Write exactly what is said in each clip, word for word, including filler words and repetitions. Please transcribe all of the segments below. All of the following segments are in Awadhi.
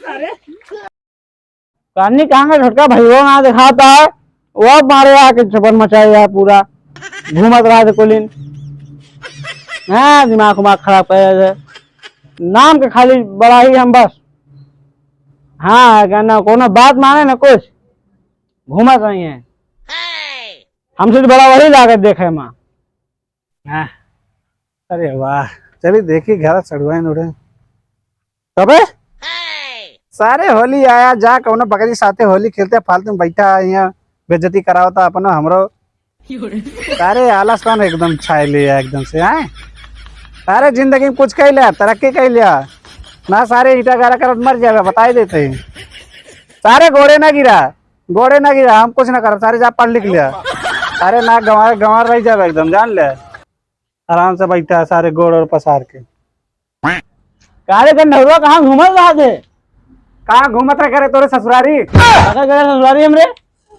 अरे, कानी कहाँ का छोटका भइयो ना दिखाता है, वो मारे आके चपन मचाए है पूरा, घूमत रहा थे कुलिन। हाँ, दिमाग उमाग खराब कर दे। नाम के खाली बड़ा ही हम बस। हाँ, कहना कोनो बात माने ना कुछ, घूमत रही है। हमसे तो बड़ा वही लागत देखे माँ। हाँ। अरे वाह, चली देखी घर सड़ुआइन उड़े। कबे? सारे होली आया जा कौनो बकरी साथे होली खेलते, फालतू में बैठा है यहाँ, बेइज्जती करावता अपनो हमरो। सारे आलस कौन एकदम छाए लिया एकदम से, हैं? सारे जिंदगी में कुछ कह लिया, तरक्की कह लिया ना, सारे ईटा गारा करत मर जावे, बताई देते हैं। सारे गोड़े ना गिरा, गोड़े ना गिरा, हम कुछ ना करब, सारे जा पढ़ लिख लिया। अरे ना गंवार गंवार रह जावे एकदम, जान ले। आराम से बैठा है सारे गोड़ और पसार के। कारे के नहुआ कहाँ घूमल रहा थे? कहाँ घूमत रहे करे तोरे ससुरारी? काका के ससुरारी हमरे?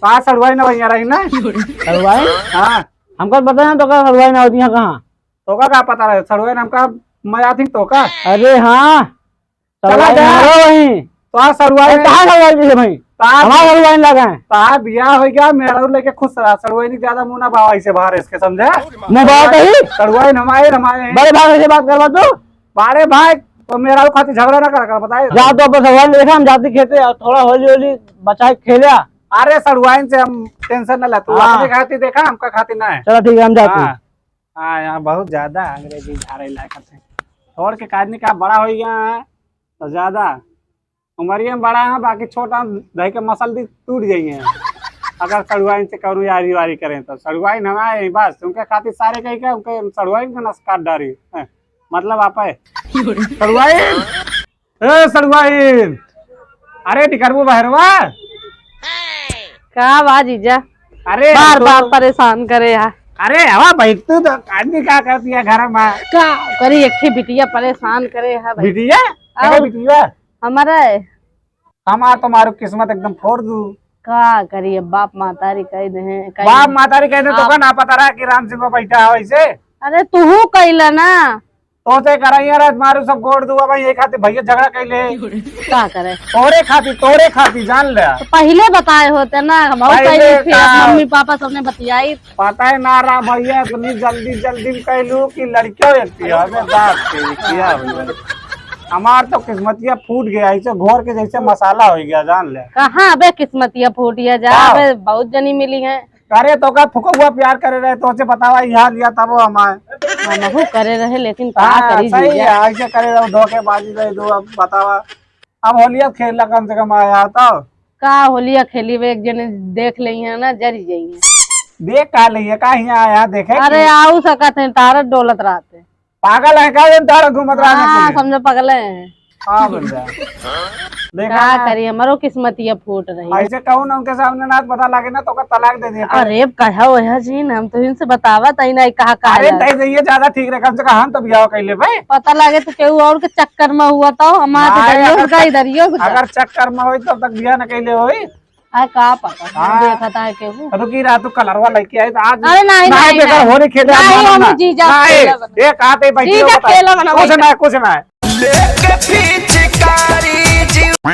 पास सड़ुआई ना भैया रही ना। सड़ुआई? हाँ। हमका पता है तो का सड़ुआई ना होती है कहाँ? तो का, का पता रहे? सड़ुआई ना हमका मजा थी तो का? अरे हाँ। चला सड़ुआई जा। ना रहो वहीं। तो आज सड़ुआई अरे में कहाँ सड़ुआई जैसे भाई? तो आज हमारा सड़ुआई लगा है। तो आज बियाह हो गया, मेहरारू लेके खुश रहा। सड़ुआई नहीं ज्यादा मुंह ना भावा इसे बाहर इसके, समझे? मुंह भावा तो ही। सड़ुआई हमारे, हमारे हैं। बड़े भाई से बात करवा तू। बड़े भाई, तो मेहरारू खातिर झगड़ा ना कर, कर बताए। जा तो अपन सड़ुआई लेके हम जाती खेते और थोड़ा होली होली बचाए खेले आ। अरे सड़ुआइन से हम टेंशन ना ले, तू हाँ। अपने खातिर देखा, हमका खातिर ना है। चलो ठीक है, हम जाते हैं। हाँ। हाँ, यहाँ बहुत ज्यादा अंग्रेजी झाड़े लायक है। छोड़ के काजनी का बड़ा हो गया है, तो ज्यादा उमरिया में बड़ा है, बाकी छोटा धई के मसल दी टूट जाइए। अगर सड़ुआइन से कौनो यारी वारी करें तो सड़ुआइन हमारे ही बस, उनके खातिर सारे कही के उनके सड़ुआइन का नस काट डारी। हैं, मतलब आप है सड़ुआइन। ए सड़ुआइन, अरे निकरबू बहरवा। का बा जीजा? अरे बार तो बार परेशान करे है। अरे हवा भाई, तू तो आदमी का करती है घर में? का करी, एक ही बिटिया परेशान करे है भाई। बिटिया? और कहे बिटिया? हमारा है। हमार तो मारू किस्मत एकदम फोड़ दू। का करी, अब बाप महतारी कह दे हैं, कह बाप दे। महतारी कह दे तो आप का ना पता रहा कि राम सिंह बैठा है वैसे। अरे तू कैला ना। तो से कराई यार, आज मारू सब गोड़ दुआ भाई, एक हाथे भैया झगड़ा कैले। का करे? तोरे खाती, तोरे खाती जान ले। तो पहिले बताए होते ना, हम पहिले कही थी, का? मम्मी पापा सबने बतियाई। पता है ना रहा भैया, इतनी जल्दी जल्दी में कहलू कि लड़कियों एक थी, हमें बात के किया भैया। हमार तो किस्मतिया फूट गया, ऐसे घोर के जैसे मसाला हो गया, जान ले। कहाँ अबे किस्मतिया फूट गया जा, का? अबे बहुत जनी मिली है। अरे तो का फुकौआ प्यार करे रहे, तो से बतावा, यहाँ लिया तब हमार। हमहू करे रहे, लेकिन का हाँ, करी सही जीजा? है, ऐसे करे रहो, धोखेबाजी रहे दो, अब बतावा। अब होलिया खेलना कम से कम आया तो। का होलिया खेली, वे एक जने देख लेई है ना, जरी जाई है। देख का लेई है, का यहाँ आया देखे अरे कि आऊ सकत है, तारत डोलत रहते। पागल है का, दिन तारत घूमत रहने हाँ, के लिए? समझो पगले हैं। हाँ, बन जा। देखा का ना? करी, हमरो किस्मतिया फूट रही है। ऐसे कहूँ ना उनके सामने ना पता लगे ना, तो का तलाक दे दिए। अरे, कहा वह जी ना, हम तो इनसे बतावा तई ना, कहा, कहा अरे, जाए। दे दे, ये ज्यादा ठीक रहे, कम से कम हम तो बियाह कर ले भाई। पता लगे तो केहू और के चक्कर में हुआ तो हमारे तो ना, दरियो अगर से गई, चक-, दरियो से गई। अगर चक्कर में होई, तब तक बियाह न कैले होई। अरे, का पता, हाँ। देखा था केहू। रुकी रहा, तू कलरवा लेके आई, तो आज अरे, नहीं, ना, नहीं, बेकार नहीं। होली खेले, नहीं, मानो हम ना। जीजा नहीं, अकेला बना। ये कहा थे, बैठी जीजा हो, बता। अकेला बना, कुछ बैठा। ना, कुछ ना। लेके पिचकारी जीवा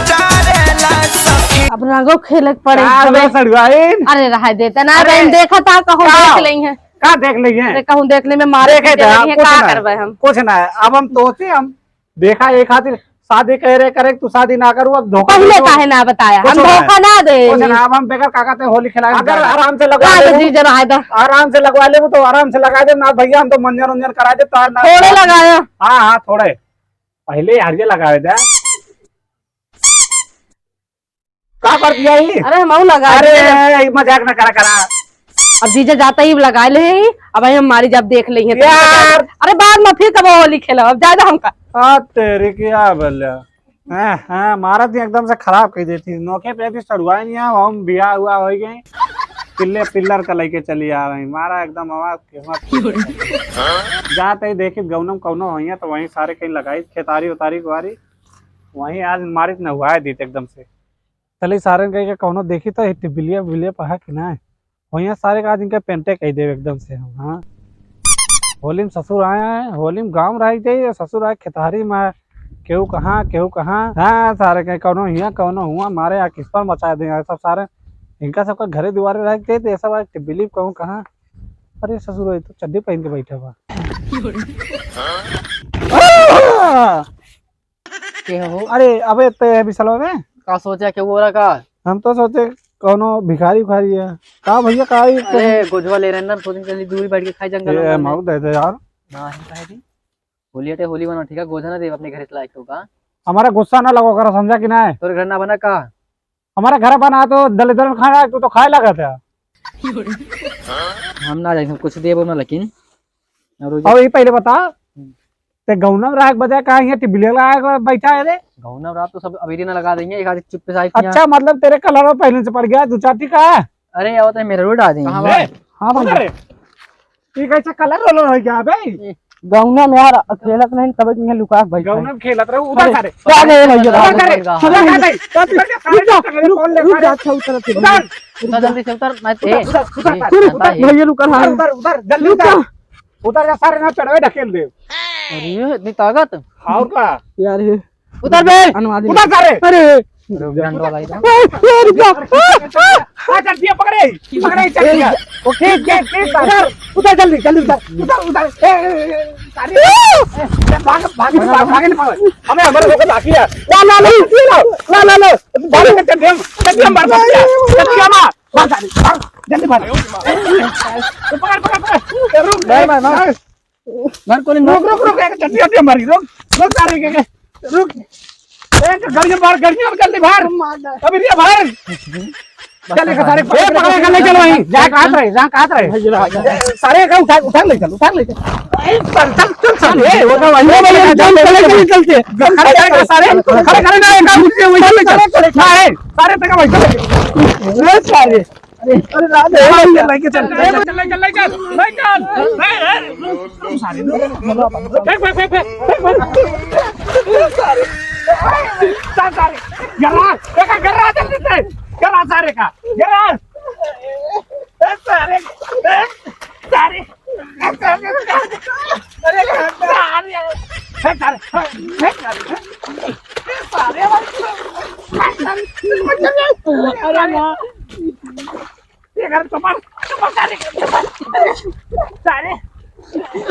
डारेला सखी। अब रंगो खेले के पड़े का हमें। रे सड़ुआइन? अरे रहा देते ना, अरे बहन देखा था, कहूँ का? देख लेई है। का देख लेई है? अरे कहूँ देख ले, मैं मारे देखे पीटे थे, लगी है, कुछ का ना, करबे हम? कुछ ना है। अब हम तोते, हम देखा एक खातिर शादी कह रहे करे, तू शादी ना करू, अब धोखा पहले दे दो। काहे ना बताया? कुछ हम ना है। धोखा ना दे। कुछ ना, अब हम बेकार काका ते होली खिलाए अगर जा रहे हैं। आराम से लगवा का ले दे वो। जी, जरा है तो। आराम से लगवा ले वो तो आराम से लगा दे ना भैया, हम तो मंजन उंजन करा दे, तार ना थोड़े लगाया। हाँ, हाँ, थोड़े। पहले यार ये लगावे दे। का कर दिया ही? अरे, हम लगा अरे, दिए। ए, मजाक ना करा, करा। अब जीजा जाता ही लगा ले ही, अब हम मारी जब देख लेंगे तो यार। अरे, बाद में फिर कब होली खेलब, अब ज्यादा हमका। आ, तेरे की आ बल्ला। हाँ, हाँ, मारा थी एकदम से खराब कर देती। नोखे पे भी सड़ुआ नहीं है, हम बिया हुआ हो गए। पिल्ले पिल्लर का लेके चली आ रही। मारा एकदम आवाज किस्मत। जाते ही देखी गौनम कौनो होइया तो वहीं सारे कहीं लगाई खेतारी उतारी कुआरी। वहीं आज मारित न हुआ है दीत एकदम से। चली सारन कह के कौनो देखी तो हित बिलिया बिलिया पहा कि ना। वहीं सारे का आज इनके पेंटे कह देवे एकदम से हम, हाँ। होली में ससुर आए हैं, होली में गाँव रह जाइए, ससुर आए खेतहारी में आए। केहू कहाँ, केहू कहाँ। हाँ, सारे के कौनो हियाँ, कौनो हुआँ, मारे यहाँ किस्मत बचा दे यार सब सारे। इनका सबका घरे दुआरे रह के, तो ये सब आज बिलीव कहूँ कहाँ। अरे ससुर, ये तो चड्डी पहन के बैठा बा। के हो? अरे, अबे, ते बिसलवा में? का सोचा, के हो रहा का? हम तो सोचे, कौनो भिखारी उखारी है। का भैया, का ई अरे, गोझवा ले रहे हैं ना, सोचे चली दूर बैठ के खाई जंगल ए, वंगल में। माऊ दे दे यार। ना, ही काहे दी? होली अटे, होली मना, ठीक है? गोझा ना दे अपने घर से लायक होगा। हमारा गुस्सा ना लगो करा, समझा कि ना? तोर घर ना बना का? हमारा घर बना तो दलिद्र में खाना है, तू तो खाए लगा था। हम ना जाए, कुछ देबो ना, लेकिन और ये पहले बता, हम्म। ते गौनम राग बजाए कहाँ यहाँ टिबिलिया लगा के बैठा है रे? गौनम राग तो सब अबीरी ना लगा देंगे, एक आध चुप्पे से आई थी यहाँ। अच्छा, मतलब तेरे कलर पहले से पड़ गया, दो चार टीका है? अरे, आओ तो मेरे रोड आ देंगे। कहाँ ए, भाई? हाँ भाई। अरे, ये कैसा कलर रोलर हो गया बे? गौना में यार खेलत नहीं, तब यहाँ लुका के बैठा है। गौना में खेलत रहो, उधर अरे, सारे। क्या गए भैया? उधर सारे, उधर सारे, उधर सारे, रुक जा, उधर सारे, रुक जा, उधर। अच्छा, उतर, उतर। उधर। उतर, जल्दी से उतर, मैं उधर, ए, उधर, उधर, ए, उधर, उधर, उधर, उधर, भैया लुका, हाँ। उधर, उधर, उधर, जल्दी रुक जा। उधर। उधर जा सारे, ना चढ़वे ढकेल दे। अरे, इतनी ताकत? और का? यार, ये उधर बे, अनुवाद उधर सारे। अरे, अरे, डंड वाला इधर। ए, ए, रुक जा। आ, चड्डिया पकड़े, पकड़े चड्डिया। ओ, खींच, खींच, खींच, उधर, उधर जल्दी, जल्दी उधर, उधर, उधर। ए, ए, ए, सारे, ए, भाग, भाग, भाग, भाग, भाग। हमें, हमारे लोग बाकी है। ला, ला, ला, ला, ला, ला, ला। भाग, चड्डिया, चड्डिया मार, चड्डिया मार। भाग, भाग, भाग, जल्दी भाग। पकड़, पकड़, पकड़। ए, रुक, मार, मार, मार। मार, कोलिन, मार। रुक, रुक, रुक, एक चड्डी, चड्डी मारी, रुक, रुक, सारे के, के, रुक। ए, तो गड़िया मार, गड़िया में जल्दी मार। अभी ये मार। चल, एक सारे ए, पकड़ के ले चल वहीं। जहाँ काट रहे, जहाँ काट रहे। सारे का उठा, उठा ले चल, उठा ले चल। ए, चल, चल, चल, चल। ए, वो तो वहीं ए, भैया, चल, चल, चल, चल, चल, चल। खड़े, खड़े, सारे, खड़े, खड़े, ना, एक आदमी वहीं चल, चल, चल। हाँ, ए, सारे तक वहीं चल। ए, सारे। अरे, अरे, राम रे, भाई, ये लेके चल। ले चल, ले चल, ले चल, ले चल। ए, ए, रुक, रुक, सारे, रुक, रुक, रुक, रुक। फेंक, फेंक, फेंक, फेंक, फेंक, फेंक। सारे, सारे, सारे। गिरा, देखा, गिरा, जल्दी से। गिरा, सारे का, गिरा। ए, सारे, ए, सारे। अरे, सारे, सारे, सारे, सारे, अरे ना। ये घर चपल, चपल सारे, चपल। सारे।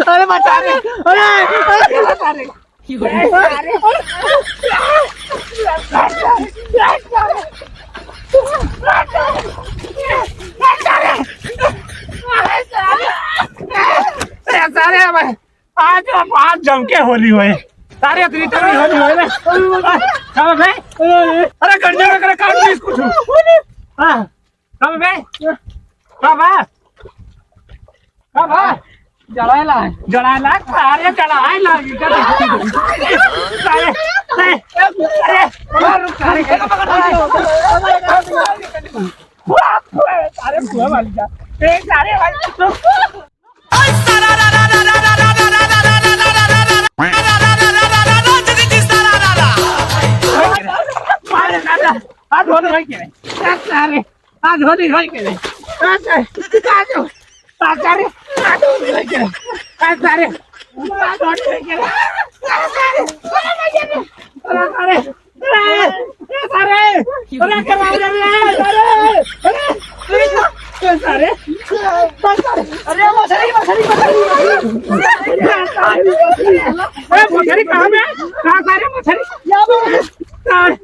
अरे बचा रे। अरे, अरे बचा रे। अरे, सारे। अरे, सारे, अब आज, आज जम के होली होए। सारे, इतनी तगड़ी होली होए ना। हाँ, बे। अरे, गंजा वगैरह काट ली इसको। हाँ। कब बे? कब बा? कब बा? जड़ाए ला। जड़ाए ला? अरे, जड़ाए ला। सारे, सारे, अरे, अरे, रुक, सारे। बाप रे, सारे, फुआ वाली जा। ए, सारे, भाई। मारे, मारे, मारे। आज होली होई के रे। आज सारे, आज होली होई के रे। आज, आज, आज, आज सारे, आज होली होई के रे। आज सारे, आज होली होई के रे। आज सारे, आज सारे, अरे, अरे, अरे, अरे, अरे, अरे, अरे, अरे, अरे, अरे, अरे, अरे, अरे, सारे, सारे, अरे, मछरी, मछरी, मछरी, मछरी। अरे, मछरी कहाँ बे? कहाँ सारे मछरी? या बे। सारे,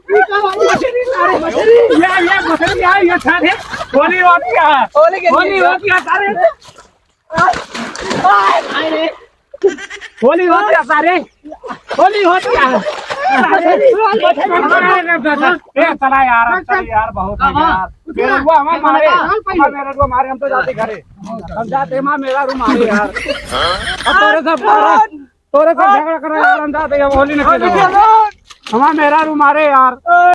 मछरी, सारे, मछरी। या, या, मछरी, या, या, सारे। होली होती है। होली के होली लिए। होती है, सारे। होली होती है, सारे। होली होती है। ए, चला यार, चल यार, बहुत है यार। मेरा रुआ, हमारे मारे, हमारे मेरा रुआ मारे, हम तो जाते घरे। हम जाते, माँ मेरा रू मारे यार। अब तोरे सब, तोरे, तोरे सब झगड़ा कर रहे यार, हम जाते, हम होली नहीं खेलेंगे। हमारे मेरा रू मारे यार।